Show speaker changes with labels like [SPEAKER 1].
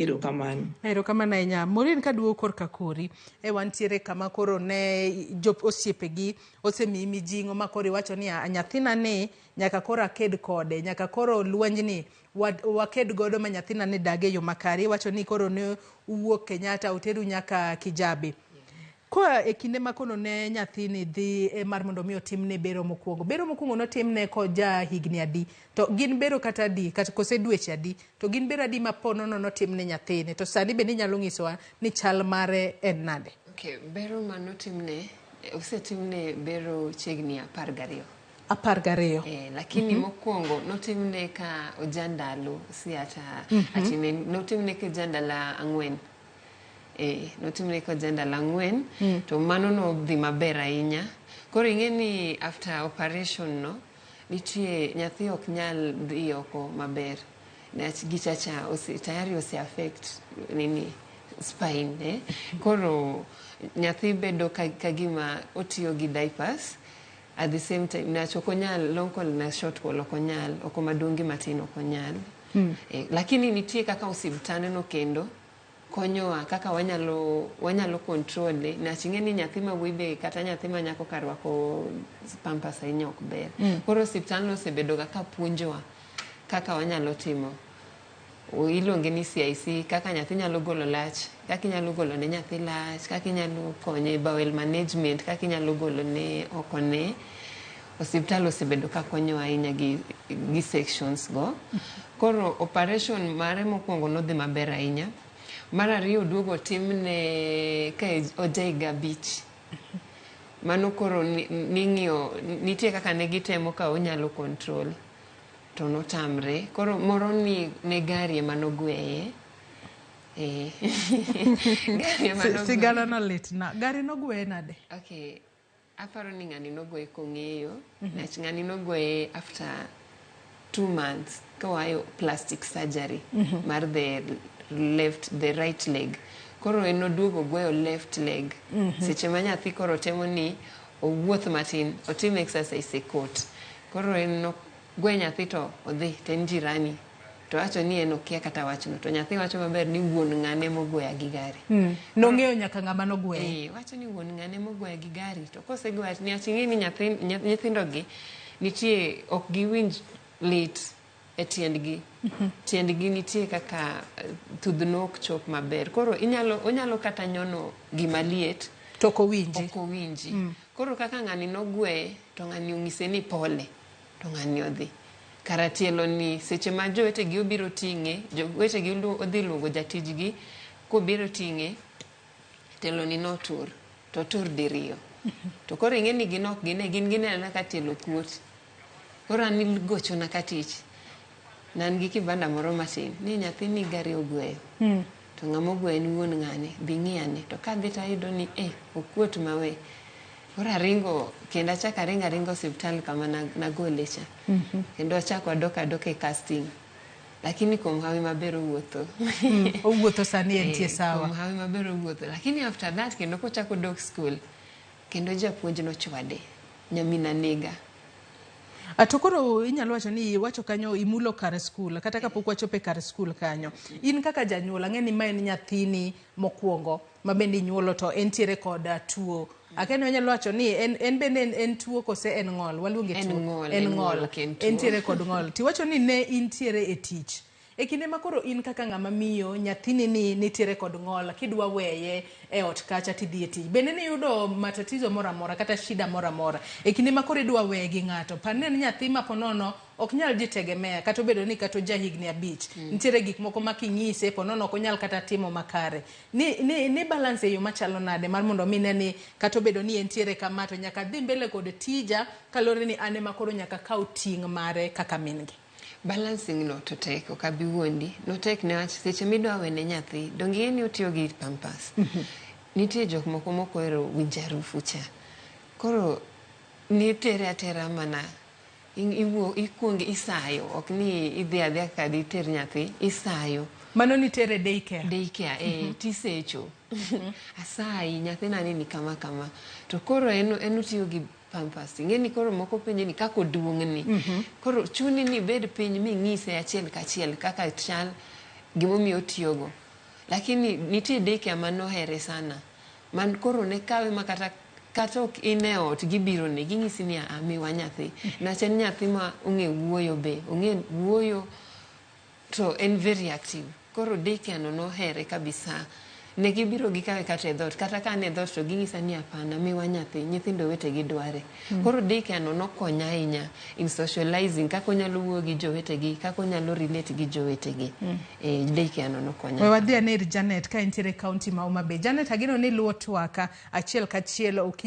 [SPEAKER 1] Erokamano.
[SPEAKER 2] Erokamano ahinya. Maureen kaduogo korka kori, e wantiere kama koro ne jo osiepegi osemiyi mijing'o ma koro iwacho ni "Ah, nyathina ni nyaka koro aked kode, nyaka koro lwenjni waked godo ma nyathina ni dag e yo makare. Iwacho ni koro ne uwuok Kenyatta oteru nyaka Kijabe. Koa e kinde ma kono ne nyathini dhi e mar mondo mi otimne bero mokwongo. Bero mokwongo notimne koja higni adi? To gin bero kata adi? Kata kose dweche adi? To gin bero adi ma po nono notimne nyathini? To sani bende inyalo nyisowa ni chal mare en nade?
[SPEAKER 3] Okay, bero manotimne, osetimne bero chiegni 12.
[SPEAKER 2] 12.
[SPEAKER 3] Eh, lakini mokwongo notimne ka ojandalo siata atine notimne ka ojandalo 4. Eh, notimne ka ojandalo 4 to mano nodhi maber ahinya. Koro ing'e ni after operation no nitie nyathi ok nyal dhi oko maber. Niwach gichacha ose, tayari ose affect nini spine eh. Koro nyathi bedo ka gima otiyo gi diapers at the same time niwach ok onyal long call na short call ok onyal oko maduong' gi matin ok onyal. Eh, lakini nitie kaka osiptande no kendo konyowa kaka wanyalo control niwach ing'e ni nyathi ma wuoyi be kata nyathi ma nyako ka rwako pampers ahinya ok ber. Koro osiptandno osebedo ga ka puonjowa kaka wanyalo timo. Iluonge ni CIC kaka nyathi nyalo golo lach, kaka inyalo golo ne nyathi lach, kaka inyalo konye e bowel management, kaka inyalo golo ne oko ne. Osiptal osebedo ka konyowa ahinya gi sections go. Koro operation mare mokwongo nodhi maber ahinya. Mar ariyo oduogo otimne ka oja higa 5. Mano koro ning'iyo nitie kaka ne gitemo ka onyalo control to notamre. Koro moro ni ne gari ema nogweye. Eh. Gari ema nogweye.
[SPEAKER 2] Sigana no litna. Gari nogweye nade?
[SPEAKER 3] Okay. Aparo ni ng'ani nogoye kong'eyo. Niwach ng'ani nogoye after 2 months koayo plastic surgery mar the left the right leg. Koro en oduogo ogweyo left leg. Seche ma nyathi koro temo ni owuoth matin, otim exercise e court. Koro en nogwe nyathi to odhi to en jirani. To wacho ni en okia kata wachno. To nyathi wacho maber ni wuon ng'ane mogoya gi gari.
[SPEAKER 2] Nong'eyo nyaka ng'ama nogweye.
[SPEAKER 3] Eh, wacho ni wuon ng'ane mogoya gi gari. To kosegoya niwach ing'e ni nyathi nyithindo gi nitie ok giwinj lit e tiendgi. Tiendgi nitie kaka thudhno ok chop maber. Koro inyalo onyalo kata nyono gima liet
[SPEAKER 2] To ok owinji.
[SPEAKER 3] ok owinji. Koro kaka ng'ani nogweye to ng'ani onyise ni pole to ng'ani odhi. Kara tielo ni seche ma jowetegi obiro ting'e, jowetegi odhi luongo jatijgi kobiro ting'e, tielo ni notur, to otur diriyo. To koro ing'e ni gin ok gine, gin gineno anena ka tielo kuot. Koro an igochona ka tich. Ne an gi kibanda moro matin, ni nyathini gari ogweyo. To ng'ama ogweyo en wuon ng'ane, bi ng'i ane. To kadhi tayudo ni eh, okuot mawe. Koro aringo, kendo achako aringo aringo osiptal kama nagole cha. Kendo achako adok adoka e casting. Lakini kuom hawi maber owuotho.
[SPEAKER 2] Owuotho sani entie
[SPEAKER 3] Eh,
[SPEAKER 2] sawa.
[SPEAKER 3] Kuom hawi maber owuotho. Lakini after that kendo kochako dok school, kendo japuonj nochwade. Nyamina nega.
[SPEAKER 2] To koro inyalo wacho ni iwacho kanyo imulo kar skul kata kapok wachopo e kar skul kanyo. In kaka janyuol ang'e ni ma en nyathini mokwongo ma bende inyuolo to entiere kod tuo. Akia ni wanyalo wacho ni en bende en tuo kose en ng'ol? Waluonge
[SPEAKER 3] En
[SPEAKER 2] tuo.
[SPEAKER 3] ng'ol,
[SPEAKER 2] En
[SPEAKER 3] en ng'ol,
[SPEAKER 2] ng'ol.
[SPEAKER 3] ok en tuo.
[SPEAKER 2] Entiere kod ng'ol. Tiwacho ni ne intiere e tich. E kinde ma koro in kaka ng'ama miyo nyathini ni nitiere kod ng'ol kidwa weye e ot kacha tidhi e tich. Bende niyudo matatizo moro amora kata shida moro amora e kinde ma koro idwa weye gi ng'ato. Par ni en nyathi ma ponono ok nyal jitegemea kata obedo ni kata oja higni 5. Nitiere gik moko ma king'ise ponono ok onyal kata timo makare. Ni balance e yo machalo nade mar mondo mi ne ni kata obedo ni entiere kama to nyaka adhi mbele kod tija kaluwore ni an ema koro nyaka akaw ting' mare kaka min gi.
[SPEAKER 3] Balancing no to tek, ok abi wuondi. Notek niwach seche midwa wene nyathi, donge ing'e ni otiyo gi pampers. Nitie jok moko mok ohero winjo harufu cha. Koro nitere atera mana iwuo ikuong isayo, ok ni idhi adhiya kaka diter nyathi, isayo.
[SPEAKER 2] Mano nitere day care.
[SPEAKER 3] Day care, eh, tisecho. Asayi, nyathina ni ni kama kama. To koro en otiyo gi pampers. Ing'e ni koro moko penje ni kaka oduong' ni. Koro chuni ni ibed piny ming'ise achiel kachiel kaka chal gimomiyo otiyogo. Lakini nitie daycare manohere sana. Man koro ne kawe ma kata kata ok in e ot gibiro ni ging'isi ni "Ah, miwa nyathi. Niwach en nyathi ma ong'e wuoyo be, ong'e wuoyo to en very active. Koro daycare no nohere kabisa. Ne gibiro gikawe kata e dhoot, kata ka an e dhoot to ging'isa ni hapana, miwa nyathi, nyithindo wetegi dware. Koro daycare no nokonya ahinya in socializing, kaka onyalo wuoyo gi jowetegi, kaka onyalo relate gi jowetegi. Eh, daycare no nokonya.
[SPEAKER 2] We wadhi ane ir Janet ka entiere e kaunti ma Homa Bay. Janet, ageno ni iluwo twaka achiel kachiel okinyi.